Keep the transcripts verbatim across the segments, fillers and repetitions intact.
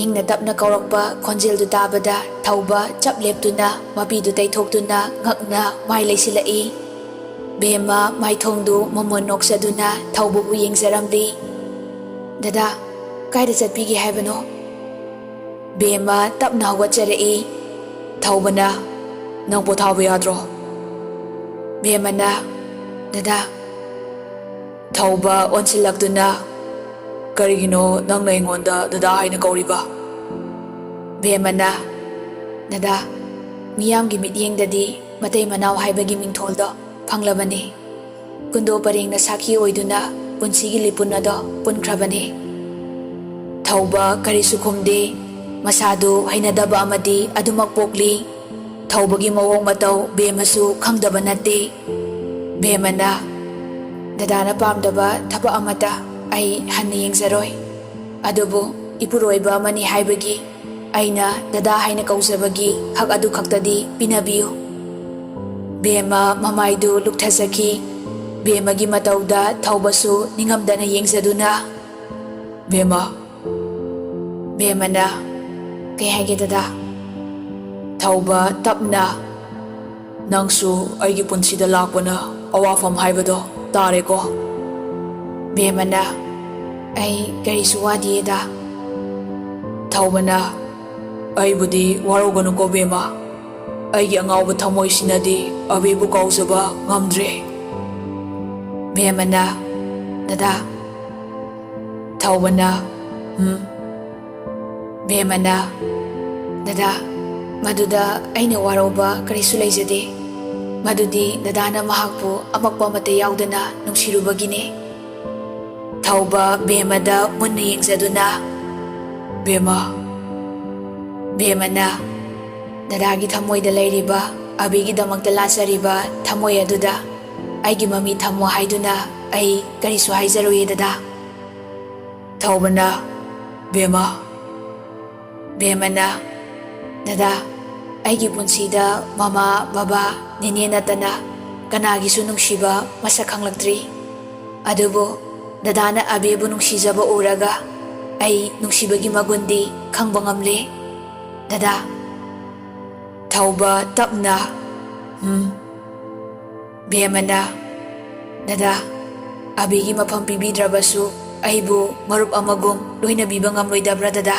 ꯏꯪꯅ ꯇꯞꯅ ꯀꯧꯔꯛꯄ ꯈꯣꯟꯖꯦꯜꯗꯨ ꯇꯥꯕꯗ ꯊꯧꯕ ꯆꯞ ꯂꯦꯞꯇꯨꯅ ꯃꯄꯤꯗꯨ ꯇꯩꯊꯣꯛꯇꯨꯅ ꯉꯛꯅ ꯃꯥꯏ ꯂꯩꯁꯤꯜꯂꯛꯏ꯫ ꯕꯦꯝꯃ ꯃꯥꯏꯊꯣꯡꯗꯨ ꯃꯃꯣꯟ ꯅꯣꯛꯆꯗꯨꯅ ꯊꯧꯕꯕꯨ ꯌꯦꯡꯖꯔꯝꯂꯤ꯫ "ꯗꯗꯥ, ꯀꯥꯏꯗ ꯆꯠꯄꯤꯒꯦ ꯍꯥꯏꯕꯅꯣ?" ꯕꯦꯝꯃ ꯇꯞꯅ ꯍꯧꯒꯠꯆꯔꯛꯏ꯫ ꯊꯧꯕꯅ, "ꯅꯪ ꯄꯣꯊꯥꯕ ꯌꯥꯗ꯭ꯔꯣ?" ꯕꯦꯝꯃꯅ, "ꯗꯗꯥ"꯫ ꯊꯧꯕ ꯑꯣꯟꯁꯤꯜꯂꯛꯇꯨꯅ, "ꯀꯔꯤꯒꯤꯅꯣ ꯅꯪꯅ ꯑꯩꯉꯣꯟꯗ ꯗꯗꯥ ꯍꯥꯏꯅ ꯀꯧꯔꯤꯕ?" ꯕꯦꯝꯃꯅ, "ꯗꯗꯥ, ꯃꯤꯌꯥꯝꯒꯤ ꯃꯤꯠꯌꯦꯡꯗꯗꯤ ꯃꯇꯩ ꯃꯅꯥꯎ ꯍꯥꯏꯕꯒꯤ ꯃꯤꯡꯊꯣꯜꯗꯣ ꯐꯪꯂꯕꯅꯤ꯫ ꯀꯨꯟꯗꯣ ꯄꯔꯦꯡꯅ ꯁꯥꯈꯤ ꯑꯣꯏꯗꯨꯅ ꯄꯨꯟꯁꯤꯒꯤ ꯂꯤꯄꯨꯟ ꯑꯗꯣ ꯄꯨꯟꯈ꯭ꯔꯕꯅꯤ꯫" ꯊꯧꯕ ꯀꯔꯤꯁꯨ ꯈꯨꯝꯗꯦ꯫ ꯃꯁꯥꯗꯨ ꯍꯩꯅꯗꯕ ꯑꯃꯗꯤ ꯑꯗꯨꯃꯛ ꯄꯣꯛꯂꯤ꯫ ꯊꯧꯕꯒꯤ ꯃꯑꯣꯡ ꯃꯇꯧ ꯕꯦꯝꯃꯁꯨ ꯈꯪꯗꯕ ꯅꯠꯇꯦ꯫ ꯕꯦꯝꯃꯅ, "ꯗꯗꯥꯅ ꯄꯥꯝꯗꯕ ꯊꯕꯛ ꯑꯃꯠꯇ ꯑꯩ ꯍꯟꯅ ꯌꯦꯡꯖꯔꯣꯏ꯫ ꯑꯗꯨꯕꯨ ꯏꯄꯨꯔꯣꯏꯕ ꯑꯃꯅꯤ ꯍꯥꯏꯕꯒꯤ ꯑꯩꯅ ꯗꯗꯥ ꯍꯥꯏꯅ ꯀꯧꯖꯕꯒꯤ ꯍꯛ ꯑꯗꯨ ꯈꯛꯇꯗꯤ ꯄꯤꯅꯕꯤꯌꯨ꯫" ꯕꯦꯝꯃ ꯃꯃꯥꯏꯗꯨ ꯂꯨꯛꯊꯖꯈꯤ꯫ ꯕꯦꯝꯃꯒꯤ ꯃꯇꯧꯗ ꯊꯧꯕꯁꯨ ꯅꯤꯡꯉꯝꯗꯅ ꯌꯦꯡꯖꯗꯨꯅ, "ꯕꯦꯝꯃ꯫" ꯕꯦꯝꯃꯅ, "ꯀꯩ ꯍꯥꯏꯒꯦ ꯗꯗꯥ?" ꯊꯧꯕ ꯇꯞꯅ, "ꯅꯪꯁꯨ ꯑꯩꯒꯤ ꯄꯨꯟꯁꯤꯗ ꯂꯥꯛꯄꯅ ꯑꯋꯥꯐꯝ ꯍꯥꯏꯕꯗꯣ ꯇꯥꯔꯦꯀꯣ?" ꯕꯦꯝꯃꯅ, "ꯑꯩ ꯀꯔꯤꯁꯨ ꯋꯥꯗꯤꯌꯦꯗ꯫" ꯊꯧꯕꯅ, "ꯑꯩꯕꯨꯗꯤ ꯋꯥꯔꯧꯒꯅꯨꯀꯣ ꯕꯦꯝꯃ, ꯑꯩꯒꯤ ꯑꯉꯥꯎꯕ ꯊꯃꯣꯏꯁꯤꯅꯗꯤ ꯑꯕꯦꯕꯨ ꯀꯥꯎꯖꯕ ꯉꯝꯗ꯭ꯔꯦ꯫" ꯕꯦꯝꯃꯅ, "ꯗꯗꯥ꯫" ꯊꯧꯕꯅ, "ꯎꯝ꯫" ꯕꯦꯝꯃꯅ, "ꯗꯗꯥ, ꯃꯗꯨꯗ ꯑꯩꯅ ꯋꯥꯔꯧꯕ ꯀꯔꯤꯁꯨ ꯂꯩꯖꯗꯦ꯫ ꯃꯗꯨꯗꯤ ꯗꯗꯥꯅ ꯃꯍꯥꯛꯄꯨ ꯑꯃꯛꯄ ꯑꯃꯠꯇ ꯌꯥꯎꯗꯅ ꯅꯨꯡꯁꯤꯔꯨꯕꯒꯤꯅꯦ꯫" ꯊꯧꯕ ꯕꯦꯝꯃꯗ ꯃꯨꯟꯅ ꯌꯦꯡꯖꯗꯨꯅ, "ꯕꯦꯝꯃ꯫" ꯕꯦꯝꯃꯅ, "ꯗꯗꯥꯒꯤ ꯊꯃꯣꯏꯗ ꯂꯩꯔꯤꯕ, ꯑꯕꯤꯒꯤꯗꯃꯛꯇ ꯂꯥꯠꯆꯔꯤꯕ ꯊꯃꯣꯏ ꯑꯗꯨꯗ ꯑꯩꯒꯤ ꯃꯃꯤ ꯊꯝꯃꯣ ꯍꯥꯏꯗꯨꯅ ꯑꯩ ꯀꯔꯤꯁꯨ ꯍꯥꯏꯖꯔꯣꯏꯌꯦ ꯗꯗꯥ꯫" ꯊꯧꯕꯅ, "ꯕꯦꯝꯃ꯫" ꯕꯦꯝꯃꯅ, "ꯗꯗꯥ, ꯑꯩꯒꯤ ꯄꯨꯟꯁꯤꯗ ꯃꯃꯥ, ꯕꯕꯥ, ꯅꯦꯅꯦ ꯅꯠꯇꯅ ꯀꯅꯥꯒꯤꯁꯨ ꯅꯨꯡꯁꯤꯕ ꯃꯁꯛ ꯈꯪꯂꯛꯇ꯭ꯔꯤ꯫ ꯑꯗꯨꯕꯨ ꯗꯗꯥꯅ ꯑꯕꯦꯕꯨ ꯅꯨꯡꯁꯤꯖꯕ ꯎꯔꯒ ꯑꯩ ꯅꯨꯡꯁꯤꯕꯒꯤ ꯃꯒꯨꯟꯗꯤ ꯈꯪꯕ ꯉꯝꯂꯦ, ꯗꯗꯥ꯫ ꯊꯧꯕ ꯇꯞꯅ, "ꯎꯝ꯫" ꯕꯦꯝꯃꯅ, "ꯗꯗꯥ, ꯑꯕꯤꯒꯤ ꯃꯐꯝ ꯄꯤꯕꯤꯗ꯭ꯔꯕꯁꯨ ꯑꯩꯕꯨ ꯃꯔꯨꯞ ꯑꯃꯒꯨꯝ ꯂꯣꯏꯅꯕꯤꯕ ꯉꯝꯂꯣꯏꯗꯕ꯭ꯔꯥ, ꯗꯗꯥ?"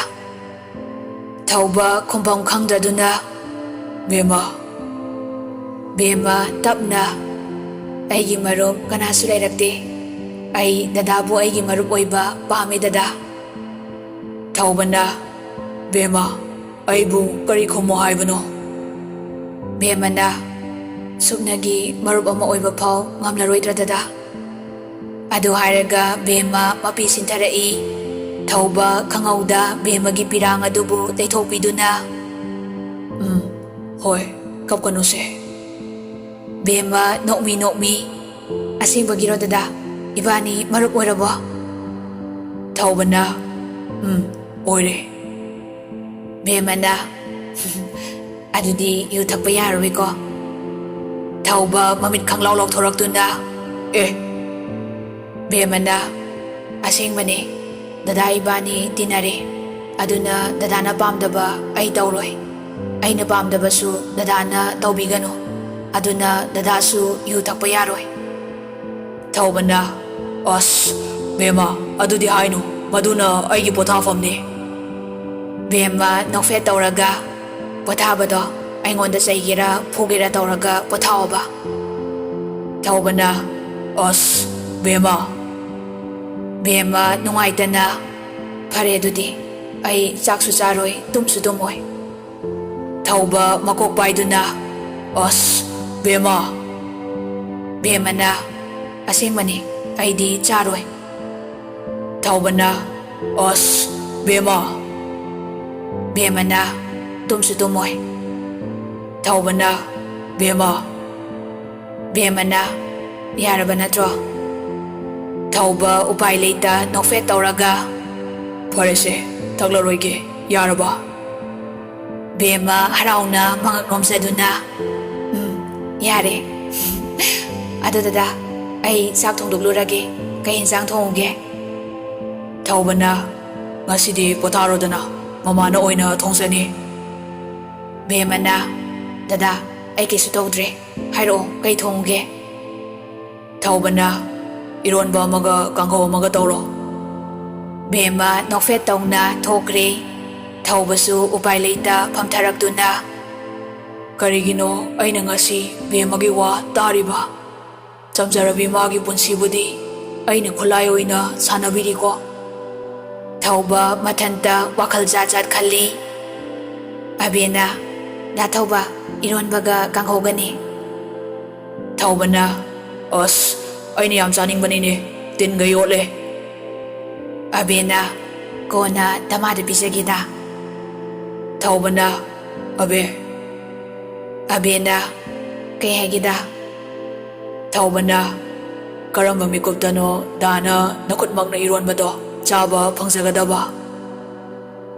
ꯊꯧꯕ ꯈꯨꯝꯐꯝ ꯈꯪꯗꯗꯨꯅ, "ꯕꯦꯝꯃ, ꯕꯦꯝꯃ, ꯇꯞꯅ, ꯑꯩꯒꯤ ꯃꯔꯨꯞ ꯀꯅꯥꯁꯨ ꯂꯩꯔꯛꯇꯦ꯫ ꯑꯩ ꯗꯗꯥꯕꯨ ꯑꯩꯒꯤ ꯃꯔꯨꯞ ꯑꯣꯏꯕ ꯄꯥꯝꯃꯤ, ꯗꯗꯥ꯫" ꯊꯧꯕꯅ, "ꯕꯦꯝꯃ, ꯑꯩꯕꯨ ꯀꯔꯤ ꯈꯨꯝꯃꯣ ꯍꯥꯏꯕꯅꯣ?" ꯕꯦꯝꯃꯅ, "ꯁꯨꯞꯅꯒꯤ ꯃꯔꯨꯞ ꯑꯃ ꯑꯣꯏꯕ ꯐꯥꯎ ꯉꯝꯂꯔꯣꯏꯗ꯭ꯔꯥ, ꯗꯗꯥ?" ꯑꯗꯨ ꯍꯥꯏꯔꯒ ꯕꯦꯝꯃ ꯃꯄꯤ ꯁꯤꯟꯊꯔꯛꯏ꯫ ꯊꯧꯕ ꯈꯪꯍꯧꯗ ꯕꯦꯝꯃꯒꯤ ꯄꯤꯔꯥꯡ ꯑꯗꯨꯕꯨ ꯇꯩꯊꯣꯛꯄꯤꯗꯨꯅ, "ꯎꯝ, ꯍꯣꯏ, ꯀꯞꯀꯅꯨꯁꯦ꯫" ꯕꯦꯝꯃ ꯅꯣꯛꯃꯤ ꯅꯣꯛꯃꯤ, "ꯑꯁꯦꯡꯕꯒꯤꯔꯣ, ꯗꯗꯥ? ꯏꯕꯥꯅꯤ ꯃꯔꯨꯞ ꯑꯣꯏꯔꯕꯣ?" ꯊꯧꯕꯅ, "ꯎꯝ, ꯑꯣꯏꯔꯦ꯫" ꯕꯦꯝꯃꯅ, "ꯑꯗꯨꯗꯤ ꯌꯨ ꯊꯛꯄ ꯌꯥꯔꯔꯣꯏꯀꯣ?" ꯊꯧꯕ ꯃꯃꯤꯠ ꯈꯪꯂꯥꯎ ꯂꯥꯎꯊꯣꯔꯛꯇꯨꯅ, "ꯑꯦ!" ꯕꯦꯝꯃꯅ, "ꯑꯁꯦꯡꯕꯅꯦ, ꯗꯗꯥ ꯏꯕꯥꯅꯤ ꯇꯤꯟꯅꯔꯦ, ꯑꯗꯨꯅ ꯗꯗꯥꯅ ꯄꯥꯝꯗꯕ ꯑꯩ ꯇꯧꯔꯣꯏ, ꯑꯩꯅ ꯄꯥꯝꯗꯕꯁꯨ ꯗꯗꯥꯅ ꯇꯧꯕꯤꯒꯅꯨ, ꯑꯗꯨꯅ ꯗꯗꯥꯁꯨ ꯌꯨ ꯊꯛꯄ ꯌꯥꯔꯣꯏ꯫" ꯊꯧꯕꯅ, "ꯑꯁ, ꯕꯦꯝꯃ, ꯑꯗꯨꯗꯤ ꯍꯥꯏꯅꯨ, ꯃꯗꯨꯅ ꯑꯩꯒꯤ ꯄꯣꯊꯥꯐꯝꯅꯤ꯫" ꯕꯦꯝꯃ ꯅꯣꯛꯐꯦꯠ ꯇꯧꯔꯒ, "ꯄꯣꯊꯥꯕꯗꯣ ꯑꯩꯉꯣꯟꯗ ꯆꯩꯒꯦꯔꯥ ꯐꯨꯒꯦꯔꯥ ꯇꯧꯔꯒ ꯄꯣꯊꯥꯑꯣꯕ꯫" ꯊꯧꯕꯅ, "ꯑꯁ, ꯕꯦꯝꯃ꯫" ꯕꯦꯝꯃ ꯅꯨꯡꯉꯥꯏꯇꯅ, "ꯐꯔꯦ ꯑꯗꯨꯗꯤ, ꯑꯩ ꯆꯥꯛꯁꯨ ꯆꯥꯔꯣꯏ, ꯇꯨꯝꯁꯨ ꯇꯨꯝꯃꯣꯏ꯫" ꯊꯧꯕ ꯃꯀꯣꯛ ꯄꯥꯏꯗꯨꯅ, "ꯑꯁ, ꯕꯦꯝꯃ꯫" ꯕꯦꯝꯃꯅ, "ꯑꯁꯦꯡꯕꯅꯤ, ꯑꯩꯗꯤ ꯆꯥꯔꯣꯏ꯫" ꯊꯧꯕꯅ, "ꯑꯁ, ꯕꯦꯝꯃ꯫" ꯕꯦꯝꯃꯅ, "ꯇꯨꯝꯁꯨ ꯇꯨꯝꯃꯣꯏ꯫" ꯊꯧꯕꯅ, "ꯕꯦꯝꯃ꯫" ꯕꯦꯝꯃꯅ, "ꯌꯥꯔꯕ ꯅꯠꯇ꯭ꯔꯣ?" ꯊꯧꯕ ꯎꯄꯥꯏ ꯂꯩꯇ ꯅꯣꯛꯐꯦꯠ ꯇꯧꯔꯒ, "ꯐꯔꯦꯁꯦ, ꯊꯛꯂꯔꯣꯏꯒꯦ, ꯌꯥꯔꯕ?" ꯕꯦꯝꯃ ꯍꯔꯥꯎꯅ ꯃꯉꯛ ꯅꯣꯝꯖꯗꯨꯅ, "ꯎꯝ, ꯌꯥꯔꯦ꯫ ꯑꯗꯨ ꯗꯗꯥ, ꯑꯩ ꯆꯥꯛ ꯊꯣꯡꯗꯣꯛꯂꯨꯔꯒꯦ꯫ ꯀꯩ ꯌꯦꯟꯁꯥꯡ ꯊꯣꯡꯉꯨꯒꯦ?" ꯊꯧꯕꯅ, "ꯉꯁꯤꯗꯤ ꯄꯣꯊꯥꯔꯣꯗꯅ, ꯃꯃꯥꯅ ꯑꯣꯏꯅ ꯊꯣꯡꯖꯅꯤ꯫ ꯕꯦꯝꯃꯅ, "ꯗꯗꯥ, ꯑꯩ ꯀꯩꯁꯨ ꯇꯧꯗ꯭ꯔꯦ꯫ ꯍꯥꯏꯔꯛꯑꯣ, ꯀꯩ ꯊꯣꯡꯉꯨꯒꯦ?" ꯊꯧꯕꯅ, "ꯏꯔꯣꯟꯕ ꯑꯃꯒ ꯀꯥꯡꯍꯧ ꯑꯃꯒ ꯇꯧꯔꯣ꯫" ꯕꯦꯝꯃ ꯅꯣꯛꯐꯦꯠ ꯇꯧꯅ ꯊꯣꯛꯈ꯭ꯔꯦ꯫ ꯊꯧꯕꯁꯨ ꯎꯄꯥꯏ ꯂꯩꯇ ꯐꯝꯊꯔꯛꯇꯨꯅ, "ꯀꯔꯤꯒꯤꯅꯣ ꯑꯩꯅ ꯉꯁꯤ ꯕꯦꯝꯃꯒꯤ ꯋꯥ ꯇꯥꯔꯤꯕ? ꯆꯝꯖꯔꯕꯤ ꯃꯥꯒꯤ ꯄꯨꯟꯁꯤꯕꯨꯗꯤ ꯑꯩꯅ ꯈꯨꯠꯂꯥꯏ ꯑꯣꯏꯅ ꯁꯥꯟꯅꯕꯤꯔꯤꯀꯣ꯫" ꯊꯧꯕ ꯃꯊꯟꯇ ꯋꯥꯈꯜ ꯖꯥꯠ ꯖꯥꯠ ꯈꯜꯂꯤ꯫ ꯑꯕꯦꯅ, "ꯗꯥ ꯊꯧꯕ, ꯏꯔꯣꯟꯕꯒ ꯀꯥꯡꯍꯧꯒꯅꯤ꯫" ꯊꯧꯕꯅ, "ꯑꯁ, ꯑꯩꯅ ꯌꯥꯝ ꯆꯥꯅꯤꯡꯕꯅꯤꯅꯦ, ꯇꯤꯟꯒ ꯌꯣꯠꯂꯦ꯫" ꯑꯕꯦꯅ, "ꯀꯣꯟꯅ ꯗꯃꯥꯗ ꯄꯤꯖꯒꯦꯗ꯫" ꯊꯧꯕꯅ, "ꯑꯕꯦ꯫" ꯑꯕꯦꯅ, "ꯀꯩ ꯍꯥꯏꯒꯦꯗ?" ꯊꯧꯕꯅ, "ꯀꯔꯝꯕ ꯃꯤꯀꯨꯞꯇꯅꯣ ꯗꯥꯅ ꯅꯈꯨꯠꯃꯛꯅ ꯏꯔꯣꯟꯕꯗꯣ ꯆꯥꯕ ꯐꯪꯖꯒꯗꯕ?"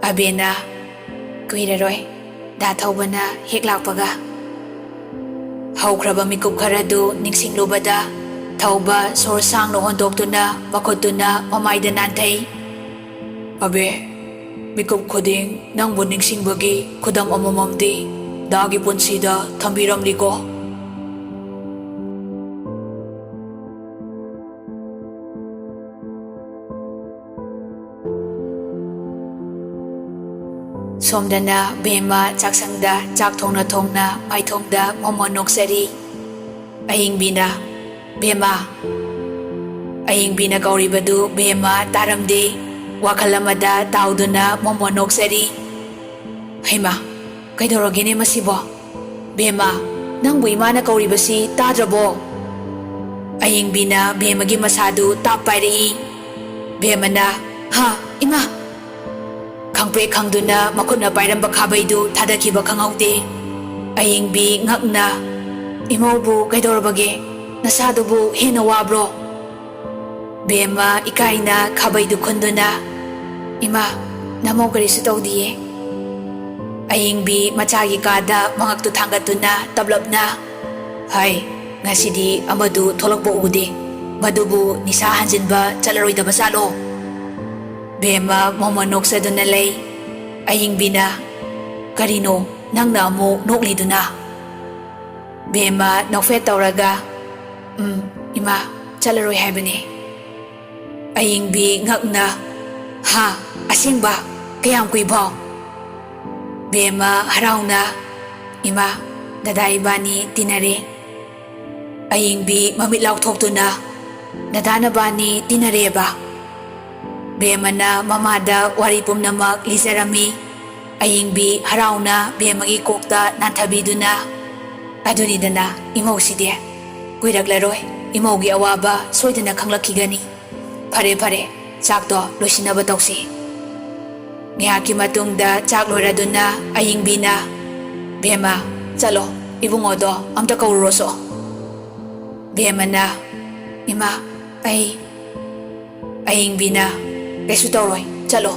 ꯑꯕꯦꯅ, "ꯀꯨꯏꯔꯔꯣꯏ, ꯗꯥ ꯊꯧꯕꯅ ꯍꯦꯛ ꯂꯥꯛꯄꯒ꯫" ꯍꯧꯈ꯭ꯔꯕ ꯃꯤꯀꯨꯞ ꯈꯔꯗꯨ ꯅꯤꯡꯁꯤꯡꯂꯨꯕꯗ ꯊꯧꯕ ꯁꯣꯔ ꯁꯥꯡꯅ ꯍꯣꯟꯗꯣꯛꯇꯨꯅ ꯃꯈꯨꯠꯇꯨꯅ ꯃꯃꯥꯏꯗ ꯅꯥꯟꯊꯩ꯫ "ꯑꯕꯦ, ꯃꯤꯀꯨꯞ ꯈꯨꯗꯤꯡ ꯅꯪꯕꯨ ꯅꯤꯡꯁꯤꯡꯕꯒꯤ ꯈꯨꯗꯝ ꯑꯃꯃꯝꯗꯤ ꯗꯥꯒꯤ ꯄꯨꯟꯁꯤꯗ ꯊꯝꯕꯤꯔꯝꯂꯤꯀꯣ꯫" ꯁꯣꯝꯗꯅ ꯕꯦꯝꯃ ꯆꯥꯛꯁꯪꯗ ꯆꯥꯛ ꯊꯣꯡꯅ ꯊꯣꯡꯅ ꯃꯥꯏꯊꯣꯡꯗ ꯃꯣꯃꯣꯟ ꯅꯣꯛꯆꯔꯤ꯫ ꯑꯍꯤꯡꯕꯤꯅ, "ꯕꯦꯝꯃ꯫" ꯑꯍꯤꯡꯕꯤꯅ ꯀꯧꯔꯤꯕꯗꯨ ꯕꯦꯝꯃ ꯇꯥꯔꯝꯗꯦ꯫ ꯋꯥꯈꯜ ꯑꯃꯗ ꯇꯥꯎꯗꯨꯅ ꯃꯣꯃꯣꯟ ꯅꯣꯛꯆꯔꯤ꯫ "ꯍꯩꯃꯥ, ꯀꯩꯗꯧꯔꯒꯦꯅꯦ ꯃꯁꯤꯕꯣ? ꯕꯦꯝꯃ, ꯅꯪꯕꯨ ꯏꯃꯥꯅ ꯀꯧꯔꯤꯕꯁꯤ ꯇꯥꯗ꯭ꯔꯕꯣ?" ꯑꯍꯤꯡꯕꯤꯅ ꯕꯦꯝꯃꯒꯤ ꯃꯁꯥꯗꯨ ꯇꯥꯞ ꯄꯥꯏꯔꯛꯏ꯫ ꯕꯦꯝꯃꯅ, "ꯍꯥ, ꯏꯃꯥ!" ꯈꯪꯄ꯭ꯔꯦꯛ ꯈꯪꯗꯨꯅ ꯃꯈꯨꯠꯅ ꯄꯥꯏꯔꯝꯕ ꯈꯥꯕꯩꯗꯨ ꯊꯥꯗꯈꯤꯕ ꯈꯪꯍꯧꯗꯦ꯫ ꯑꯌꯤꯡꯕꯤ ꯉꯛꯅ, "ꯏꯃꯧꯕꯨ ꯀꯩꯗꯧꯔꯕꯒꯦ? ꯅꯁꯥꯗꯨꯕꯨ ꯍꯦꯟꯅ ꯋꯥꯕ꯭ꯔꯣ?" ꯕꯦꯝꯃ ꯏꯀꯥꯏꯅ ꯈꯥꯕꯩꯗꯨ ꯈꯨꯟꯗꯨꯅ, "ꯏꯃꯥ, ꯅꯃꯧ ꯀꯔꯤꯁꯨ ꯇꯧꯗꯤꯌꯦ꯫" ꯑꯌꯤꯡꯕꯤ ꯃꯆꯥꯒꯤ ꯀꯥꯗ ꯃꯉꯛꯇꯨ ꯊꯥꯡꯒꯠꯇꯨꯅ ꯇꯞꯂꯞꯅ, "ꯍꯥꯏ, ꯉꯁꯤꯗꯤ ꯑꯃꯗꯨ ꯊꯣꯛꯂꯛꯄ ꯎꯗꯦ꯫ ꯃꯗꯨꯕꯨ ꯅꯤꯁꯥ ꯍꯟꯖꯤꯟꯕ ꯆꯠꯂꯔꯣꯏꯗꯕ ꯖꯥꯠꯂꯣ?" ꯕꯦꯝꯃ ꯃꯣꯃꯣꯟ ꯅꯣꯛꯆꯗꯨꯅ ꯂꯩ꯫ ꯑꯌꯤꯡꯕꯤꯅ, "ꯀꯔꯤꯅꯣ ꯅꯪꯅ ꯑꯃꯨꯛ ꯅꯣꯛꯂꯤꯗꯨꯅ?" ꯕꯦꯝꯃ ꯅꯣꯛꯐꯦꯠ ꯇꯧꯔꯒ, "ꯎꯝ, ꯏꯃꯥ, ꯆꯠꯂꯔꯣꯏ ꯍꯥꯏꯕꯅꯤ꯫" ꯑꯌꯤꯡꯕꯤ ꯉꯛꯅ, "ꯍꯥ? ꯑꯁꯦꯡꯕ? ꯀꯌꯥꯝ ꯀꯨꯏꯐꯥꯎ?" ꯕꯦꯝꯃ ꯍꯔꯥꯎꯅ, "ꯏꯃꯥ, ꯗꯗꯥ ꯏꯕꯥꯅꯤ ꯇꯤꯟꯅꯔꯦ꯫" ꯑꯌꯤꯡꯕꯤ ꯃꯃꯤꯠ ꯂꯥꯎꯊꯣꯛꯇꯨꯅ, "ꯗꯗꯥ ꯅꯕꯥꯅꯤ ꯇꯤꯟꯅꯔꯦꯕ?" ꯕꯦꯝꯃꯅ ꯃꯃꯥꯗ ꯋꯥꯔꯤ ꯄꯨꯝꯅꯃꯛ ꯂꯤꯖꯔꯝꯃꯤ꯫ ꯑꯌꯤꯡꯕꯤ ꯍꯔꯥꯎꯅ ꯕꯦꯝꯃꯒꯤ ꯀꯣꯛꯇ ꯅꯥꯟꯊꯕꯤꯗꯨꯅ, "ꯑꯗꯨꯅꯤꯗꯅ ꯏꯃꯧꯁꯤꯗꯤ꯫ ꯀꯨꯏꯔꯛꯂꯔꯣꯏ, ꯏꯃꯧꯒꯤ ꯑꯋꯥꯕ ꯁꯣꯏꯗꯅ ꯈꯪꯂꯛꯈꯤꯒꯅꯤ꯫ ꯐꯔꯦ, ꯐꯔꯦ, ꯆꯥꯛꯇꯣ ꯂꯣꯏꯁꯤꯟꯅꯕ ꯇꯧꯁꯤ꯫" ꯉꯥꯏꯍꯥꯛꯀꯤ ꯃꯇꯨꯡꯗ ꯆꯥꯛ ꯂꯣꯏꯔꯗꯨꯅ ꯑꯌꯤꯡꯕꯤꯅ, "ꯕꯦꯝꯃ, ꯆꯠꯂꯣ, ꯏꯕꯨꯡꯉꯣꯗꯣ ꯑꯝꯇ ꯀꯧꯔꯨꯔꯣꯁꯣ꯫" ꯕꯦꯝꯃꯅ, "ꯏꯃꯥ, ꯑꯩ꯫" ꯑꯌꯤꯡꯕꯤꯅ, "ꯀꯩꯁꯨ ꯇꯧꯔꯣꯏ, ꯆꯠꯂꯣ꯫"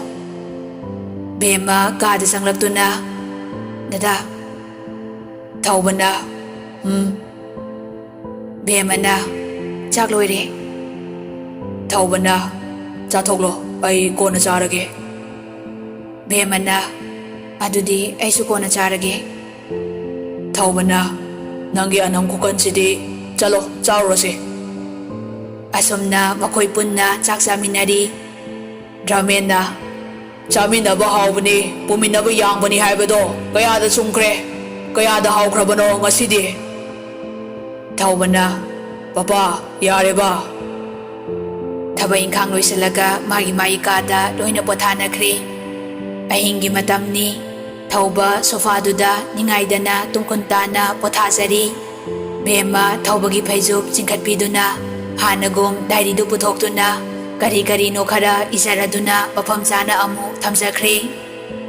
ꯕꯦꯝꯃ ꯀꯥꯗ ꯆꯪꯂꯛꯇꯨꯅ, "ꯗꯗꯥ꯫" ꯊꯧꯕꯅ, "ꯎꯝ꯫" ꯕꯦꯝꯃꯅ, "ꯆꯥꯛ ꯂꯣꯏꯔꯦ꯫" ꯊꯧꯕꯅ, "ꯆꯥꯊꯣꯛꯂꯣ, ꯑꯩ ꯀꯣꯟꯅ ꯆꯥꯔꯒꯦ꯫" ꯕꯦꯝꯃꯅ, "ꯑꯗꯨꯗꯤ ꯑꯩꯁꯨ ꯀꯣꯟꯅ ꯆꯥꯔꯒꯦ꯫" ꯊꯧꯕꯅ, "ꯅꯪꯒꯤ ꯑꯅꯝ ꯈꯨꯀꯟꯁꯤꯗꯤ, ꯆꯠꯂꯣ, ꯆꯥꯔꯨꯔꯁꯤ꯫" ꯑꯁꯨꯝꯅ ꯃꯈꯣꯏ ꯄꯨꯟꯅ ꯆꯥꯛ ꯆꯥꯃꯤꯟꯅꯔꯤ꯫ ꯔꯥꯃꯦꯟꯅ, "ꯆꯥꯃꯤꯟꯅꯕ ꯍꯥꯎꯕꯅꯤ, ꯄꯨꯃꯤꯟꯅꯕ ꯌꯥꯡꯕꯅꯤ ꯍꯥꯏꯕꯗꯣ ꯀꯌꯥꯗ ꯆꯨꯝꯈ꯭ꯔꯦ, ꯀꯌꯥꯗ ꯍꯥꯎꯈ꯭ꯔꯕꯅꯣ ꯉꯁꯤꯗꯤ?" ꯊꯧꯕꯅ, "ꯄꯄꯥ, ꯌꯥꯔꯦꯕ꯫" ꯊꯕꯛ ꯏꯪꯈꯥꯡ ꯂꯣꯏꯁꯤꯜꯂꯒ ꯃꯥꯒꯤ ꯃꯥꯒꯤ ꯀꯥꯗ ꯂꯣꯏꯅ ꯄꯣꯊꯥꯅꯈ꯭ꯔꯦ꯫ ꯑꯍꯤꯡꯒꯤ ꯃꯇꯝꯅꯤ꯫ ꯊꯧꯕ ꯁꯣꯐꯥꯗꯨꯗ ꯅꯤꯡꯉꯥꯏꯗꯅ ꯇꯨꯝꯈꯨꯟ ꯇꯥꯅ ꯄꯣꯊꯥꯖꯔꯤ꯫ ꯕꯦꯝꯃ ꯊꯧꯕꯒꯤ ꯐꯩꯖꯨꯞ ꯆꯤꯡꯈꯠꯄꯤꯗꯨꯅ ꯍꯥꯟꯅꯒꯨꯝ ꯗꯥꯏꯔꯤꯗꯨ ꯄꯨꯊꯣꯛꯇꯨꯅ ꯀꯔꯤ ꯀꯔꯤꯅꯣ ꯈꯔ ꯏꯖꯔꯗꯨꯅ ꯃꯐꯝ ꯆꯥꯅ ꯑꯃꯨꯛ ꯊꯝꯖꯈ꯭ꯔꯦ꯫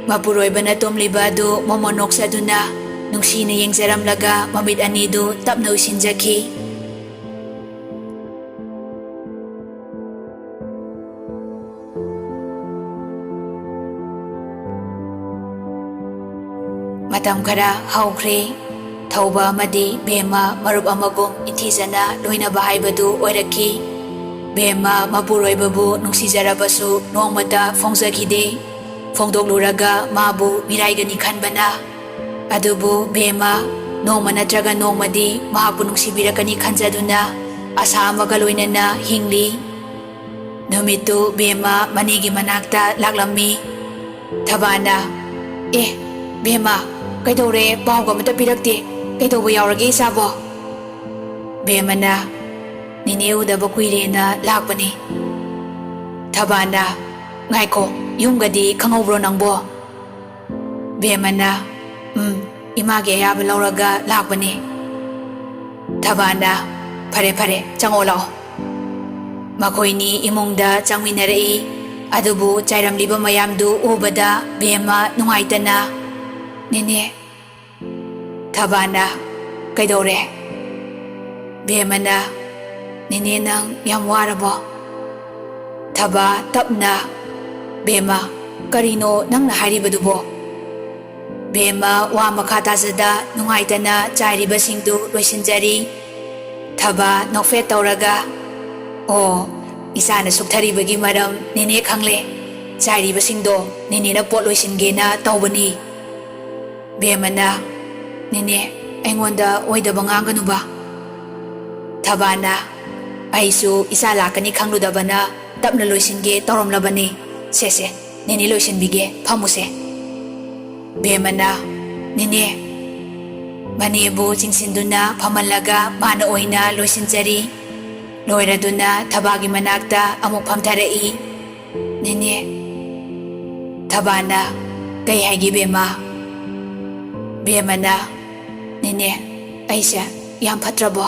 ꯃꯄꯨꯔꯣꯏꯕꯅ ꯇꯨꯝꯂꯤꯕ ꯑꯗꯨ ꯃꯣꯃꯣꯟ ꯅꯣꯛꯆꯗꯨꯅ ꯅꯨꯡꯁꯤꯅ ꯌꯦꯡꯖꯔꯝꯂꯒ ꯃꯃꯤꯠ ꯑꯅꯤꯗꯨ ꯇꯞꯅ ꯎꯏꯁꯤꯟꯖꯈꯤ꯫ ꯃꯇꯝ ꯈꯔ ꯍꯧꯈ꯭ꯔꯦ꯫ ꯊꯧꯕ ꯑꯃꯗꯤ ꯕꯦꯝꯃ ꯃꯔꯨꯞ ꯑꯃꯒꯨꯝ ꯏꯊꯤꯖꯅ ꯂꯣꯏꯅꯕ ꯍꯥꯏꯕꯗꯨ ꯑꯣꯏꯔꯛꯈꯤ꯫ ꯕꯦꯝꯃ ꯃꯄꯨꯔꯣꯏꯕꯕꯨ ꯅꯨꯡꯁꯤꯖꯔꯕꯁꯨ ꯅꯣꯡꯃꯇ ꯐꯣꯡꯖꯈꯤꯗꯦ꯫ ꯐꯣꯡꯗꯣꯛꯂꯨꯔꯒ ꯃꯥꯕꯨ ꯃꯤꯔꯥꯏꯒꯅꯤ ꯈꯟꯕꯅ꯫ ꯑꯗꯨꯕꯨ ꯕꯦꯝꯃ ꯅꯣꯡꯃ ꯅꯠꯇ꯭ꯔꯒ ꯅꯣꯡꯃꯗꯤ ꯃꯍꯥꯛꯄꯨ ꯅꯨꯡꯁꯤꯕꯤꯔꯛꯀꯅꯤ ꯈꯟꯖꯗꯨꯅ ꯑꯁꯥ ꯑꯃꯒ ꯂꯣꯏꯅꯅ ꯍꯤꯡꯂꯤ꯫ ꯅꯨꯃꯤꯠꯇꯨ ꯕꯦꯝꯃ ꯃꯅꯦꯒꯤ ꯃꯅꯥꯛꯇ ꯂꯥꯛꯂꯝꯃꯤ꯫ ꯊꯕꯥꯅ, "ꯑꯦ, ꯕꯦꯝꯃ, ꯀꯩꯗꯧꯔꯦ? ꯄꯥꯎꯒ ꯑꯃꯇ ꯄꯤꯔꯛꯇꯦ꯫ ꯀꯩꯗꯧꯕ ꯌꯥꯎꯔꯒꯦ ꯏꯆꯥꯕꯣ?" ꯕꯦꯝꯃꯅ, "ꯅꯦꯅꯦ ꯎꯗꯕ ꯀꯨꯏꯔꯦꯅ ꯂꯥꯛꯄꯅꯤ꯫" ꯊꯕꯥꯅ, "ꯉꯥꯏꯈꯣ, ꯌꯨꯝꯒꯗꯤ ꯈꯪꯍꯧꯕ꯭ꯔꯣ ꯅꯪꯕꯣ?" ꯕꯦꯝꯃꯅ, "ꯎꯝ, ꯏꯃꯥꯒꯤ ꯑꯌꯥꯕ ꯂꯧꯔꯒ ꯂꯥꯛꯄꯅꯤ꯫" ꯊꯕꯥꯅ, "ꯐꯔꯦ, ꯐꯔꯦ, ꯆꯪꯉꯣ ꯂꯥꯛꯑꯣ꯫" ꯃꯈꯣꯏꯅꯤ ꯏꯃꯨꯡꯗ ꯆꯪꯃꯤꯟꯅꯔꯛꯏ꯫ ꯑꯗꯨꯕꯨ ꯆꯥꯏꯔꯝꯂꯤꯕ ꯃꯌꯥꯝꯗꯨ ꯎꯕꯗ ꯕꯦꯝꯃ ꯅꯨꯡꯉꯥꯏꯇꯅ, "ꯅꯦꯅꯦ꯫" ꯊꯕꯥꯅ, "ꯀꯩꯗꯧꯔꯦ?" ꯕꯦꯝꯃꯅ, "ꯅꯦꯅꯦ, ꯅꯪ ꯌꯥꯝ ꯋꯥꯔꯕꯣ?" ꯊꯕꯥ ꯇꯞꯅ, "ꯕꯦꯝꯃ, ꯀꯔꯤꯅꯣ ꯅꯪꯅ ꯍꯥꯏꯔꯤꯕꯗꯨꯕꯣ?" ꯕꯦꯝꯃ ꯋꯥ ꯃꯈꯥ ꯇꯥꯖꯗ ꯅꯨꯡꯉꯥꯏꯇꯅ ꯆꯥꯏꯔꯤꯕꯁꯤꯡꯗꯨ ꯂꯣꯏꯁꯤꯟꯖꯔꯤ꯫ ꯊꯕꯥ ꯅꯣꯛꯐꯦꯠ ꯇꯧꯔꯒ, "ꯑꯣ, ꯏꯆꯥꯅ ꯁꯨꯛꯊꯔꯤꯕꯒꯤ ꯃꯔꯝ ꯅꯦꯅꯦ ꯈꯪꯂꯦ꯫ ꯆꯥꯏꯔꯤꯕꯁꯤꯡꯗꯣ ꯅꯦꯅꯦꯅ ꯄꯣꯠ ꯂꯣꯏꯁꯤꯟꯒꯦꯅ ꯇꯧꯕꯅꯤ꯫" ꯕꯦꯝꯃꯅ, "ꯅꯦꯅꯦ, ꯑꯩꯉꯣꯟꯗ ꯑꯣꯏꯗꯕ ꯉꯥꯡꯒꯅꯨꯕ꯫" ꯊꯕꯥꯅ, "ꯑꯩꯁꯨ ꯏꯆꯥ ꯂꯥꯛꯀꯅꯤ ꯈꯪꯂꯨꯗꯕꯅ ꯇꯞꯅ ꯂꯣꯏꯁꯤꯟꯒꯦ ꯇꯧꯔꯝꯂꯕꯅꯤ꯫ ꯁꯦ, ꯁꯦ, ꯅꯦꯅꯦ ꯂꯣꯏꯁꯤꯟꯕꯤꯒꯦ, ꯐꯝꯃꯨꯁꯦ꯫" ꯕꯦꯝꯃꯅ, "ꯅꯦꯅꯦ꯫" ꯃꯅꯦꯕꯨ ꯆꯤꯡꯁꯤꯟꯗꯨꯅ ꯐꯝꯍꯜꯂꯒ ꯃꯥꯅ ꯑꯣꯏꯅ ꯂꯣꯏꯁꯤꯟꯖꯔꯤ꯫ ꯂꯣꯏꯔꯗꯨꯅ ꯊꯕꯥꯒꯤ ꯃꯅꯥꯛꯇ ꯑꯃꯨꯛ ꯐꯝꯊꯔꯛꯏ꯫ "ꯅꯦꯅꯦ꯫" ꯊꯕꯥꯅ, "ꯀꯩ ꯍꯥꯏꯒꯦ ꯕꯦꯝꯃ?" ꯕꯦꯝꯃꯅ, "ꯅꯦꯅꯦ, ꯑꯩꯁꯦ ꯌꯥꯝ ꯐꯠꯇ꯭ꯔꯕꯣ?"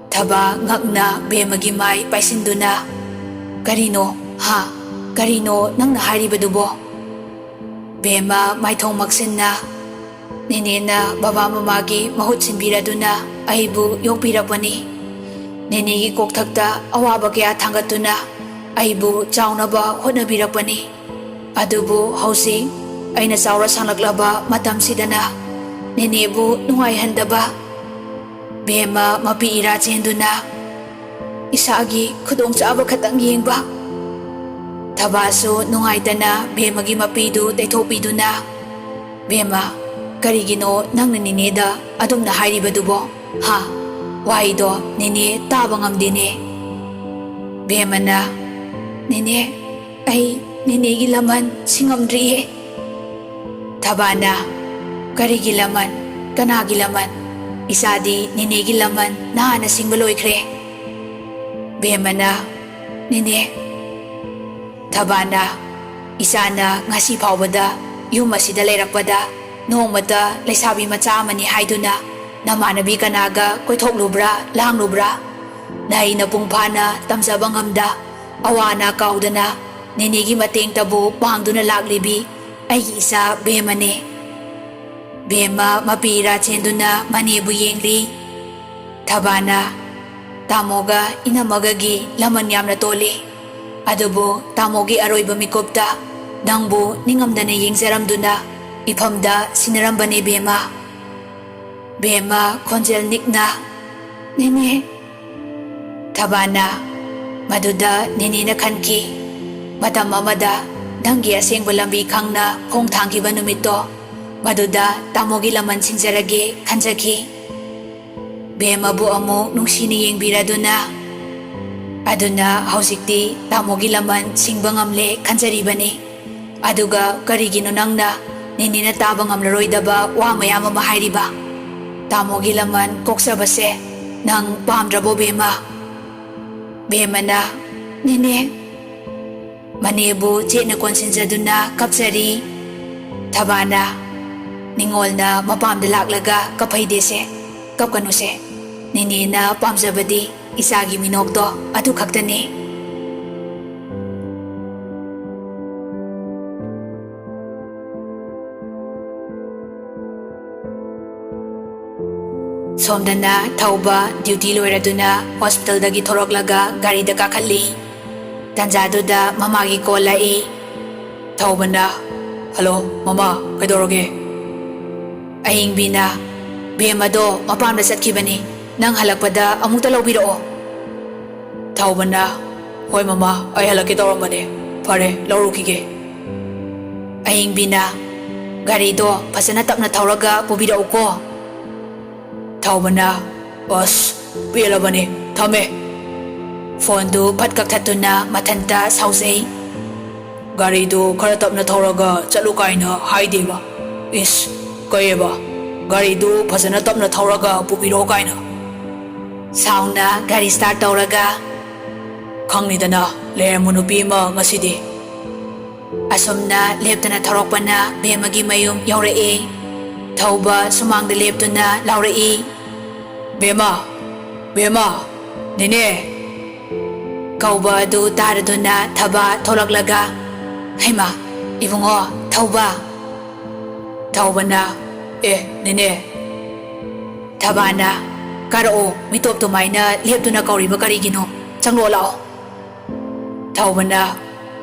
ꯊꯕꯥ ꯉꯛꯅ ꯕꯦꯝꯃꯒꯤ ꯃꯥꯏ ꯄꯥꯏꯁꯤꯟꯗꯨꯅ, "ꯀꯔꯤꯅꯣ? ꯍꯥ? ꯀꯔꯤꯅꯣ ꯅꯪꯅ ꯍꯥꯏꯔꯤꯕꯗꯨꯕꯣ?" ꯕꯦꯝꯃ ꯃꯥꯏꯊꯣꯡ ꯃꯛꯁꯤꯟꯅ, "ꯅꯦꯅꯦꯅ ꯕꯕꯥ ꯃꯃꯥꯒꯤ ꯃꯍꯨꯠ ꯁꯤꯟꯕꯤꯔꯗꯨꯅ ꯑꯩꯕꯨ ꯌꯣꯛꯄꯤꯔꯛꯄꯅꯤ꯫ ꯅꯦꯅꯦꯒꯤ ꯀꯣꯛꯊꯛꯇ ꯑꯋꯥꯕ ꯀꯌꯥ ꯊꯥꯡꯒꯠꯇꯨꯅ ꯑꯩꯕꯨ ꯆꯥꯎꯅꯕ ꯍꯣꯠꯅꯕꯤꯔꯛꯄꯅꯤ꯫ ꯑꯗꯨꯕꯨ ꯍꯧꯖꯤꯛ ꯑꯩꯅ ꯆꯥꯎꯔ ꯁꯥꯡꯂꯛꯂꯕ ꯃꯇꯝꯁꯤꯗꯅ ꯅꯦꯅꯦꯕꯨ ꯅꯨꯡꯉꯥꯏꯍꯟꯗꯕ꯫" ꯕꯦꯝꯃ ꯃꯄꯤ ꯏꯔꯥ ꯆꯦꯟꯗꯨꯅ, "ꯏꯁꯥꯒꯤ ꯈꯨꯗꯣꯡꯆꯥꯕ ꯈꯛꯇꯪ ꯌꯦꯡꯕ, ꯊꯕꯥꯁꯨ ꯅꯨꯡꯉꯥꯏꯇꯅ ꯕꯦꯝꯃꯒꯤ ꯃꯄꯤꯗꯨ ꯇꯩꯊꯣꯛꯄꯤꯗꯨꯅ, "ꯕꯦꯝꯃ, ꯀꯔꯤꯒꯤꯅꯣ ꯅꯪꯅ ꯅꯦꯅꯦꯗ ꯑꯗꯨꯝꯅ ꯍꯥꯏꯔꯤꯕꯗꯨꯕꯣ? ꯍꯥ? ꯋꯥꯍꯩꯗꯣ ꯅꯦꯅꯦ ꯇꯥꯕ ꯉꯝꯗꯦꯅꯦ꯫" ꯕꯦꯝꯃꯅ, "ꯅꯦꯅꯦ, ꯑꯩ ꯅꯦꯅꯦꯒꯤ ꯂꯃꯟ ꯁꯤꯡꯉꯝꯗ꯭ꯔꯤꯌꯦ꯫" ꯊꯕꯥꯅ, "ꯀꯔꯤꯒꯤ ꯂꯃꯟ? ꯀꯅꯥꯒꯤ ꯂꯃꯟ? ꯏꯆꯥꯗꯤ ꯅꯦꯅꯦꯒꯤ ꯂꯃꯟ ꯅꯍꯥꯟꯅ ꯁꯤꯡꯕ ꯂꯣꯏꯈ꯭ꯔꯦ꯫" ꯕꯦꯝꯃꯅ, "ꯅꯦꯅꯦ꯫" ꯊꯕꯥꯅ, "ꯏꯆꯥꯅ ꯉꯁꯤ ꯐꯥꯎꯕꯗ ꯌꯨꯝ ꯑꯁꯤꯗ ꯂꯩꯔꯛꯄꯗ ꯅꯣꯡꯃꯇ ꯂꯩꯁꯥꯕꯤ ꯃꯆꯥ ꯑꯃꯅꯤ ꯍꯥꯏꯗꯨꯅ ꯅꯃꯥꯟꯅꯕꯤ ꯀꯅꯥꯒ ꯀꯣꯏꯊꯣꯛꯂꯨꯕ꯭ꯔꯥ, ꯂꯥꯡꯂꯨꯕ꯭ꯔꯥ? ꯅꯍꯩ ꯅꯄꯨꯡ ꯐꯥꯅ ꯇꯝꯖꯕ ꯉꯝꯗ, ꯑꯋꯥ ꯑꯅꯥ ꯀꯥꯎꯗꯅ ꯅꯦꯅꯦꯒꯤ ꯃꯇꯦꯡꯇꯕꯨ ꯄꯥꯡꯗꯨꯅ ꯂꯥꯛꯂꯤꯕꯤ ꯑꯩꯒꯤ ꯏꯆꯥ ꯕꯦꯝꯃꯅꯦ꯫" ꯕꯦꯝꯃ ꯃꯄꯤ ꯏꯔꯥ ꯆꯦꯟꯗꯨꯅ ꯃꯅꯦꯕꯨ ꯌꯦꯡꯂꯤ꯫ ꯊꯕꯥꯅ, "ꯇꯥꯃꯣꯒ ꯏꯅꯝꯃꯒꯒꯤ ꯂꯃꯟ ꯌꯥꯝꯅ ꯇꯣꯜꯂꯤ꯫ ꯑꯗꯨꯕꯨ ꯇꯥꯃꯣꯒꯤ ꯑꯔꯣꯏꯕ ꯃꯤꯀꯨꯞꯇ ꯅꯪꯕꯨ ꯅꯤꯡꯉꯝꯗꯅ ꯌꯦꯡꯖꯔꯝꯗꯨꯅ ꯏꯐꯝꯗ ꯁꯤꯟꯅꯔꯝꯕꯅꯦ ꯕꯦꯝꯃ꯫" ꯕꯦꯝꯃ ꯈꯣꯟꯖꯦꯜ ꯅꯤꯛꯅ, "ꯅꯦꯅꯦ꯫" ꯊꯕꯥꯅ, "ꯃꯗꯨꯗ ꯅꯦꯅꯦꯅ ꯈꯟꯈꯤ, ꯃꯇꯝ ꯑꯃꯗ ꯅꯪꯒꯤ ꯑꯁꯦꯡꯕ ꯂꯝꯕꯤ ꯈꯪꯅ ꯈꯣꯡ ꯊꯥꯡꯈꯤꯕ ꯅꯨꯃꯤꯠꯇꯣ, ꯃꯗꯨꯗ ꯇꯥꯃꯣꯒꯤ ꯂꯃꯟ ꯁꯤꯡꯖꯔꯒꯦ ꯈꯟꯖꯈꯤ꯫" ꯕꯦꯝꯃꯕꯨ ꯑꯃꯨꯛ ꯅꯨꯡꯁꯤꯅ ꯌꯦꯡꯕꯤꯔꯗꯨꯅ, "ꯑꯗꯨꯅ ꯍꯧꯖꯤꯛꯇꯤ ꯇꯥꯃꯣꯒꯤ ꯂꯃꯟ ꯁꯤꯡꯕ ꯉꯝꯂꯦ ꯈꯟꯖꯔꯤꯕꯅꯤ꯫ ꯑꯗꯨꯒ ꯀꯔꯤꯒꯤꯅꯣ ꯅꯪꯅ ꯅꯦꯅꯦꯅ ꯇꯥꯕ ꯉꯝꯂꯔꯣꯏꯗꯕ ꯋꯥ ꯃꯌꯥꯝ ꯑꯃ ꯍꯥꯏꯔꯤꯕ? ꯇꯥꯃꯣꯒꯤ ꯂꯃꯟ ꯀꯣꯛꯆꯕꯁꯦ ꯅꯪ ꯄꯥꯝꯗ꯭ꯔꯕꯣ ꯕꯦꯝꯃ?" ꯕꯦꯝꯃꯅ, "ꯅꯦꯅꯦ꯫" ꯃꯅꯦꯕꯨ ꯆꯦꯠꯅ ꯀꯣꯟꯁꯤꯟꯖꯗꯨꯅ ꯀꯞꯆꯔꯤ꯫ ꯊꯕꯥꯅ, "ꯅꯤꯡꯉꯣꯜꯅ ꯃꯄꯥꯝꯗ ꯂꯥꯛꯂꯒ ꯀꯞꯐꯩꯗꯦꯁꯦ, ꯀꯞꯀꯅꯨꯁꯦ꯫ ꯅꯦꯅꯦꯅ ꯄꯥꯝꯖꯕꯗꯤ ꯏꯆꯥꯒꯤ ꯃꯤꯅꯣꯛꯇꯣ ꯑꯗꯨ ꯈꯛꯇꯅꯤ꯫" ꯁꯣꯝꯗꯅ ꯊꯧꯕ ꯗ꯭ꯌꯨꯇꯤ ꯂꯣꯏꯔꯗꯨꯅ ꯍꯣꯁꯄꯤꯇꯥꯜꯗꯒꯤ ꯊꯣꯔꯛꯂꯒ ꯒꯥꯔꯤꯗ ꯀꯥꯈꯠꯂꯤ꯫ ꯇꯟꯖꯥꯗꯨꯗ ꯃꯃꯥꯒꯤ ꯀꯣꯜ ꯂꯥꯛꯏ꯫ ꯊꯧꯕꯅ, "ꯍꯜꯂꯣ, ꯃꯃꯥ, ꯀꯩꯗꯧꯔꯒꯦ?" ꯑꯏꯪꯕꯤꯅ, "ꯕꯦꯝꯃꯗꯣ ꯃꯄꯥꯝꯗ ꯆꯠꯈꯤꯕꯅꯤ, ꯅꯪ ꯍꯜꯂꯛꯄꯗ ꯑꯃꯨꯛꯇ ꯂꯧꯕꯤꯔꯛꯑꯣ꯫" ꯊꯧꯕꯅ, "ꯍꯣꯏ ꯃꯃꯥ, ꯑꯩ ꯍꯜꯂꯛꯀꯦ ꯇꯧꯔꯝꯕꯅꯦ, ꯐꯔꯦ, ꯂꯧꯔꯨꯈꯤꯒꯦ꯫ ꯑꯌꯤꯡꯕꯤꯅ, "ꯒꯥꯔꯤꯗꯣ ꯐꯖꯅ ꯇꯞꯅ ꯊꯧꯔꯒ ꯄꯨꯕꯤꯔꯛꯎꯀꯣ"꯫ ꯊꯧꯕꯅ, "ꯑꯁ, ꯄꯦꯜꯂꯕꯅꯤ, ꯊꯝꯃꯦ"꯫ ꯐꯣꯟꯗꯨ ꯐꯠ ꯀꯛꯊꯠꯇꯨꯅ ꯃꯊꯟꯇ ꯁꯥꯎꯖꯩ꯫ "ꯒꯥꯔꯤꯗꯨ ꯈꯔ ꯇꯞꯅ ꯊꯧꯔꯒ ꯆꯠꯂꯨ ꯀꯥꯏꯅ ꯍꯥꯏꯗꯦꯕ꯫ ꯏꯁ, ꯀꯩꯑꯕ? ꯒꯥꯔꯤꯗꯨ ꯐꯖꯅ ꯇꯞꯅ ꯊꯧꯔꯒ ꯄꯨꯕꯤꯔꯛꯑꯣ ꯀꯥꯏꯅ"꯫ ꯁꯥꯎꯅ ꯒꯥꯔꯤ start ꯇꯧꯔꯒ, "ꯈꯪꯅꯤꯗꯅ, ꯂꯩꯔꯝꯃꯨ ꯅꯨꯄꯤ ꯑꯃ ꯉꯁꯤꯗꯤ"꯫ ꯑꯁꯨꯝꯅ ꯂꯦꯞꯇꯅ ꯊꯧꯔꯛꯄꯅ ꯕꯦꯝꯃꯒꯤ ꯃꯌꯨꯝ ꯌꯧꯔꯛꯏ꯫ ꯊꯧꯕ ꯁꯨꯃꯥꯡꯗ ꯂꯦꯞꯇꯨꯅ ꯂꯥꯎꯔꯛꯏ, "ꯕꯦꯝꯃ! ꯕꯦꯝꯃ! ꯅꯦꯅꯦ!" ꯀꯧꯕ ꯑꯗꯨ ꯇꯥꯔꯗꯨꯅ ꯊꯕꯥ ꯊꯣꯛꯂꯛꯂꯒ, "ꯍꯩꯃꯥ, ꯏꯕꯨꯡꯉꯣ, ꯊꯧꯕ!" ꯊꯧꯕꯅ, "ꯑꯦ, ꯅꯦꯅꯦ!" ꯊꯕꯥꯅ, "ꯀꯥꯔꯛꯑꯣ, ꯃꯤꯇꯣꯞ ꯑꯗꯨꯃꯥꯏꯅ ꯂꯦꯞꯇꯨꯅ ꯀꯧꯔꯤꯕ ꯀꯔꯤꯒꯤꯅꯣ? ꯆꯪꯂꯛꯑꯣ ꯂꯥꯛꯑꯣ"꯫ ꯊꯧꯕꯅ,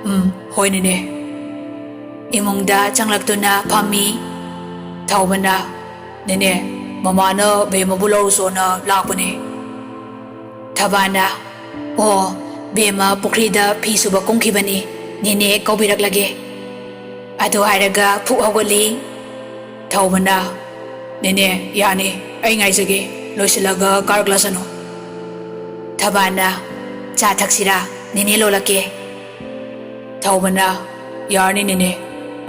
"ꯎꯝ, ꯍꯣꯏ ꯅꯦꯅꯦ"꯫ ꯏꯃꯨꯡꯗ ꯆꯪꯂꯛꯇꯨꯅ ꯐꯝꯃꯤ꯫ ꯊꯧꯕꯅ, "ꯅꯦꯅꯦ, ꯃꯃꯥꯅ ꯕꯦꯝꯃꯕꯨ ꯂꯧꯔꯨꯆꯣꯅ ꯂꯥꯛꯄꯅꯦ"꯫ ꯊꯕꯥꯅ, "ꯑꯣ, ꯕꯦꯝꯃ ꯄꯨꯈ꯭ꯔꯤꯗ ꯐꯤ ꯁꯨꯕ ꯀꯨꯝꯈꯤꯕꯅꯤ, ꯅꯦꯅꯦ ꯀꯧꯕꯤꯔꯛꯂꯒꯦ"꯫ ꯑꯗꯨ ꯍꯥꯏꯔꯒ ꯐꯨꯛ ꯍꯧꯒꯠꯂꯤ꯫ ꯊꯧꯕꯅ, "ꯅꯦꯅꯦ, ꯌꯥꯅꯤ, ꯑꯩ ꯉꯥꯏꯖꯒꯦ, ꯂꯣꯏꯁꯤꯜꯂꯒ ꯀꯥꯔꯛꯂꯁꯅꯨ"꯫ ꯊꯕꯥꯅ, "ꯆꯥ ꯊꯛꯁꯤꯔꯥ? ꯅꯦꯅꯦ ꯂꯣꯜꯂꯛꯀꯦ"꯫ ꯊꯧꯕꯅ, "ꯌꯥꯔꯅꯤ ꯅꯦꯅꯦ꯫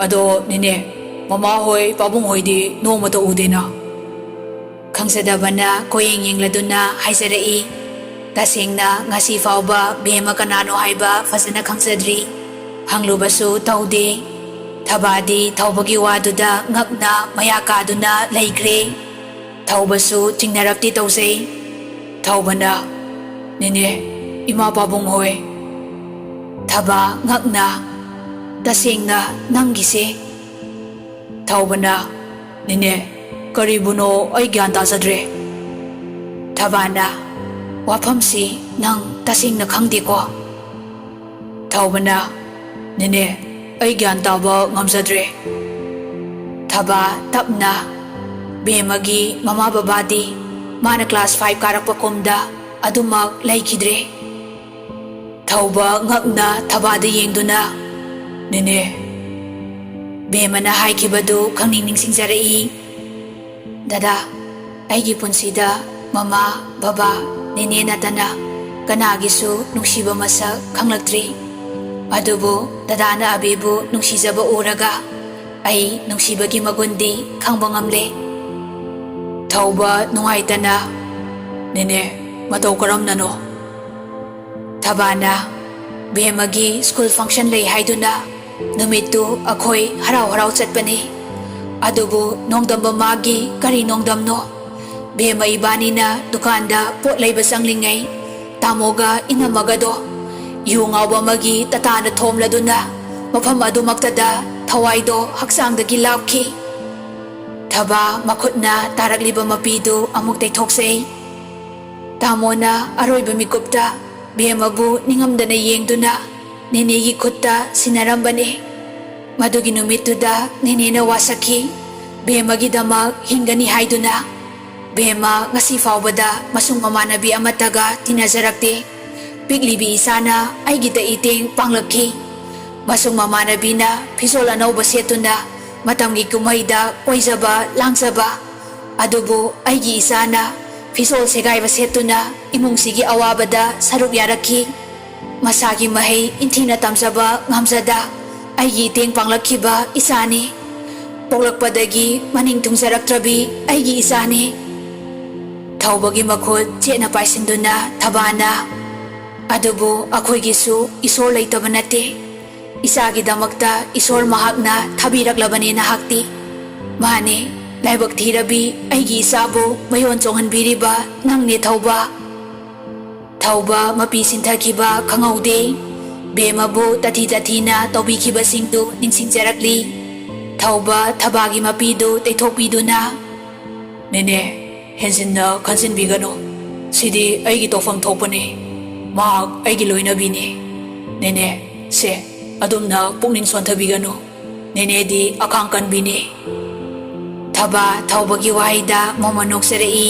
ꯑꯗꯣ ꯅꯦꯅꯦ, ꯃꯃꯥ ꯍꯣꯏ, ꯄꯥꯕꯨꯡ ꯍꯣꯏꯗꯤ ꯅꯣꯡꯃꯇ ꯎꯗꯦꯅ"꯫ ꯈꯪꯖꯗꯕꯅ ꯀꯣꯏꯌꯦꯡ ꯌꯦꯡꯂꯗꯨꯅ ꯍꯥꯏꯖꯔꯛꯏ, "ꯇꯁꯦꯡꯅ ꯉꯁꯤ ꯐꯥꯎꯕ ꯕꯦꯝꯃ ꯀꯅꯥꯅꯣ ꯍꯥꯏꯕ ꯐꯖꯅ ꯈꯪꯖꯗ꯭ꯔꯤ꯫ ꯍꯪꯂꯨꯕꯁꯨ ꯇꯧꯗꯦ"꯫ ꯊꯕꯥꯗꯤ ꯊꯧꯕꯒꯤ ꯋꯥꯗꯨꯗ ꯉꯛꯅ ꯃꯌꯥ ꯀꯥꯗꯨꯅ ꯂꯩꯈ꯭ꯔꯦ꯫ ꯊꯧꯕꯁꯨ ꯆꯤꯡꯅꯔꯞꯇꯤ ꯇꯧꯖꯩ꯫ ꯊꯧꯕꯅ, "ꯅꯦꯅꯦ, ꯏꯃꯥ ꯄꯥꯕꯨꯡ ꯍꯣꯏ"꯫ ꯊꯕꯥ ꯉꯛꯅ, "ꯇꯁꯦꯡꯅ ꯅꯪꯒꯤꯁꯦ"꯫ ꯊꯧꯕꯅ, "ꯅꯦꯅꯦ, ꯀꯔꯤꯕꯨꯅꯣ ꯑꯩ ꯒ꯭ꯌꯥꯟ ꯇꯥꯖꯗ꯭ꯔꯦ"꯫ ꯊꯕꯥꯅ, "ꯋꯥꯐꯝꯁꯤ ꯅꯪ ꯇꯁꯦꯡꯅ ꯈꯪꯗꯦꯀꯣ"꯫ ꯊꯧꯕꯅ, "ꯅꯦꯅꯦ, ꯑꯩ ꯒ꯭ꯌꯥꯟ ꯇꯥꯕ ꯉꯝꯖꯗ꯭ꯔꯦ"꯫ ꯊꯕꯥ ꯇꯞꯅ, "ꯕꯦꯝꯃꯒꯤ ꯃꯃꯥ ꯕꯕꯥꯗꯤ ꯃꯥꯅ class five ꯀꯥꯔꯛꯄ ꯀꯨꯝꯗ ꯑꯗꯨꯃꯛ ꯂꯩꯈꯤꯗ꯭ꯔꯦ"꯫ ꯊꯧꯕ ꯉꯛꯅ ꯊꯕꯥꯗ ꯌꯦꯡꯗꯨꯅ, "ꯅꯦꯅꯦ, ꯕꯦꯝꯃꯅ ꯍꯥꯏꯈꯤꯕꯗꯨ ꯈꯪꯅꯤꯡ ꯅꯤꯡꯁꯤꯡꯖꯔꯛꯏ꯫ ꯗꯗꯥ, ꯑꯩꯒꯤ ꯄꯨꯟꯁꯤꯗ ꯃꯃꯥ, ꯕꯕꯥ, ꯅꯦꯅꯦ ꯅꯠꯇꯅ ꯀꯅꯥꯒꯤꯁꯨ ꯅꯨꯡꯁꯤꯕ ꯃꯁꯛ ꯈꯪꯂꯛꯇ꯭ꯔꯤ꯫ ꯑꯗꯨꯕꯨ ꯗꯗꯥꯅ ꯑꯕꯤꯕꯨ ꯅꯨꯡꯁꯤꯖꯕ ꯎꯔꯒ ꯑꯩ ꯅꯨꯡꯁꯤꯕꯒꯤ ꯃꯒꯨꯟꯗꯤ ꯈꯪꯕ ꯉꯝꯂꯦ꯫" ꯊꯧꯕ ꯅꯨꯡꯉꯥꯏꯇꯅ, "ꯅꯦꯅꯦ, ꯃꯇꯧ ꯀꯔꯝꯅꯅꯣ?" ꯊꯕꯥꯅ, "ꯕꯦꯝꯃꯒꯤ ꯁ꯭ꯀꯨꯜ ꯐꯪꯁꯟ ꯂꯩ ꯍꯥꯏꯗꯨꯅ ꯅꯨꯃꯤꯠꯇꯨ ꯑꯩꯈꯣꯏ ꯍꯔꯥꯎ ꯍꯔꯥꯎ ꯆꯠꯄꯅꯤ꯫ ꯑꯗꯨꯕꯨ ꯅꯣꯡꯗꯝꯕ ꯃꯥꯒꯤ ꯀꯔꯤ ꯅꯣꯡꯗꯝꯅꯣ? ꯕꯦꯝꯃ ꯏꯕꯥꯅꯤꯅ ꯗꯨꯀꯥꯟꯗ ꯄꯣꯠ ꯂꯩꯕ ꯆꯪꯂꯤꯉꯩ ꯇꯥꯃꯣꯒ ꯏꯅꯝꯃꯒꯗꯣ ꯌꯨ ꯉꯥꯎꯕ ꯑꯃꯒꯤ ꯇꯇꯥꯅ ꯊꯣꯝꯂꯗꯨꯅ ꯃꯐꯝ ꯑꯗꯨꯃꯛꯇꯗ ꯊꯋꯥꯏꯗꯣ ꯍꯛꯆꯥꯡꯗꯒꯤ ꯂꯥꯞꯈꯤ꯫" ꯊꯕꯥ ꯃꯈꯨꯠꯅ ꯇꯥꯔꯛꯂꯤꯕ ꯃꯄꯤꯗꯨ ꯑꯃꯨꯛ ꯇꯩꯊꯣꯛꯆꯩ꯫ ꯇꯥꯃꯣꯅ ꯑꯔꯣꯏꯕ ꯃꯤꯀꯨꯞꯇ ꯕꯦꯝꯃꯕꯨ ꯅꯤꯡꯉꯝꯗꯅ ꯌꯦꯡꯗꯨꯅ ꯅꯦꯅꯦꯒꯤ ꯈꯨꯠꯇ ꯁꯤꯟꯅꯔꯝꯕꯅꯤ꯫ ꯃꯗꯨꯒꯤ ꯅꯨꯃꯤꯠꯇꯨꯗ ꯅꯦꯅꯦꯅ ꯋꯥꯁꯛꯈꯤ, ꯕꯦꯝꯃꯒꯤꯗꯃꯛ ꯍꯤꯡꯒꯅꯤ ꯍꯥꯏꯗꯨꯅ꯫ ꯕꯦꯝꯃ ꯉꯁꯤ ꯐꯥꯎꯕꯗ ꯃꯁꯨꯡ ꯃꯃꯥꯟꯅꯕꯤ ꯑꯃꯠꯇꯒ ꯇꯤꯟꯅꯖꯔꯛꯇꯦ꯫ ꯄꯤꯛꯂꯤꯕꯤ ꯏꯆꯥꯅ ꯑꯩꯒꯤꯗ ꯏꯇꯦꯡ ꯄꯥꯡꯂꯛꯈꯤ꯫ ꯃꯁꯨꯡ ꯃꯃꯥꯟꯅꯕꯤꯅ ꯐꯤꯖꯣꯜ ꯑꯅꯧꯕ ꯁꯦꯠꯇꯨꯅ ꯃꯇꯝꯒꯤ ꯀꯨꯝꯍꯩꯗ ꯀꯣꯏꯖꯕ ꯂꯥꯡꯖꯕ꯫ ꯑꯗꯨꯕꯨ ꯑꯩꯒꯤ ꯏꯆꯥꯅ ꯐꯤꯖꯣꯜ ꯁꯦꯒꯥꯏꯕ ꯁꯦꯠꯇꯨꯅ ꯏꯃꯨꯡꯁꯤꯒꯤ ꯑꯋꯥꯕꯗ ꯁꯔꯨꯛ ꯌꯥꯔꯛꯈꯤ꯫ ꯃꯁꯥꯒꯤ ꯃꯍꯩ ꯏꯟꯊꯤꯅ ꯇꯝꯖꯕ ꯉꯝꯖꯗ ꯑꯩꯒꯤ ꯏꯇꯦꯡ ꯄꯥꯡꯂꯛꯈꯤꯕ ꯏꯆꯥꯅꯤ꯫ ꯄꯣꯛꯂꯛꯄꯗꯒꯤ ꯃꯅꯤꯡ ꯊꯨꯡꯖꯔꯛꯇ꯭ꯔꯕꯤ ꯑꯩꯒꯤ ꯏꯆꯥꯅꯤ꯫ ꯊꯧꯕꯒꯤ ꯃꯈꯨꯠ ꯆꯦꯠꯅ ꯄꯥꯏꯁꯤꯟꯗꯨꯅ ꯊꯕꯥꯅ, "ꯑꯗꯨꯕꯨ ꯑꯩꯈꯣꯏꯒꯤꯁꯨ ꯏꯁꯣꯔ ꯂꯩꯇꯕ ꯅꯠꯇꯦ꯫ ꯏꯆꯥꯒꯤꯗꯃꯛꯇ ꯏꯁꯣꯔ ꯃꯍꯥꯛꯅ ꯊꯥꯕꯤꯔꯛꯂꯕꯅꯦ ꯅꯍꯥꯛꯇꯤ꯫ ꯃꯥꯅꯦ, ꯂꯥꯏꯕꯛ ꯊꯤꯔꯕꯤ ꯑꯩꯒꯤ ꯏꯆꯥꯕꯨ ꯃꯌꯣꯟ ꯆꯣꯡꯍꯟꯕꯤꯔꯤꯕ ꯅꯪꯅꯦ ꯊꯧꯕ꯫" ꯊꯧꯕ ꯃꯄꯤ ꯁꯤꯟꯊꯈꯤꯕ ꯈꯪꯍꯧꯗꯦ꯫ ꯕꯦꯝꯃꯕꯨ ꯇꯊꯤ ꯇꯊꯤꯅ ꯇꯧꯕꯤꯈꯤꯕꯁꯤꯡꯗꯨ ꯅꯤꯡꯁꯤꯡꯖꯔꯛꯂꯤ꯫ ꯊꯧꯕ ꯊꯕꯥꯒꯤ ꯃꯄꯤꯗꯨ ꯇꯩꯊꯣꯛꯄꯤꯗꯨꯅ, "ꯅꯦꯅꯦ, ꯍꯦꯟꯖꯤꯟꯅ ꯈꯟꯖꯤꯟꯕꯤꯒꯅꯨ꯫ ꯁꯤꯗꯤ ꯑꯩꯒꯤ ꯇꯧꯐꯝ ꯊꯣꯛꯄꯅꯤ꯫ ꯃꯍꯥꯛ ꯑꯩꯒꯤ ꯂꯣꯏꯅꯕꯤꯅꯤ꯫ ꯅꯦꯅꯦ, ꯁꯦ, ꯑꯗꯨꯝꯅ ꯄꯨꯛꯅꯤꯡ ꯁꯣꯟꯊꯕꯤꯒꯅꯨ꯫ ꯅꯦꯅꯦꯗꯤ ꯑꯈꯥꯡ ꯀꯟꯕꯤꯅꯤ꯫" ꯊꯕꯥ ꯊꯧꯕꯒꯤ ꯋꯥꯍꯩꯗ ꯃꯣꯃꯣꯟ ꯅꯣꯛꯆꯔꯛꯏ꯫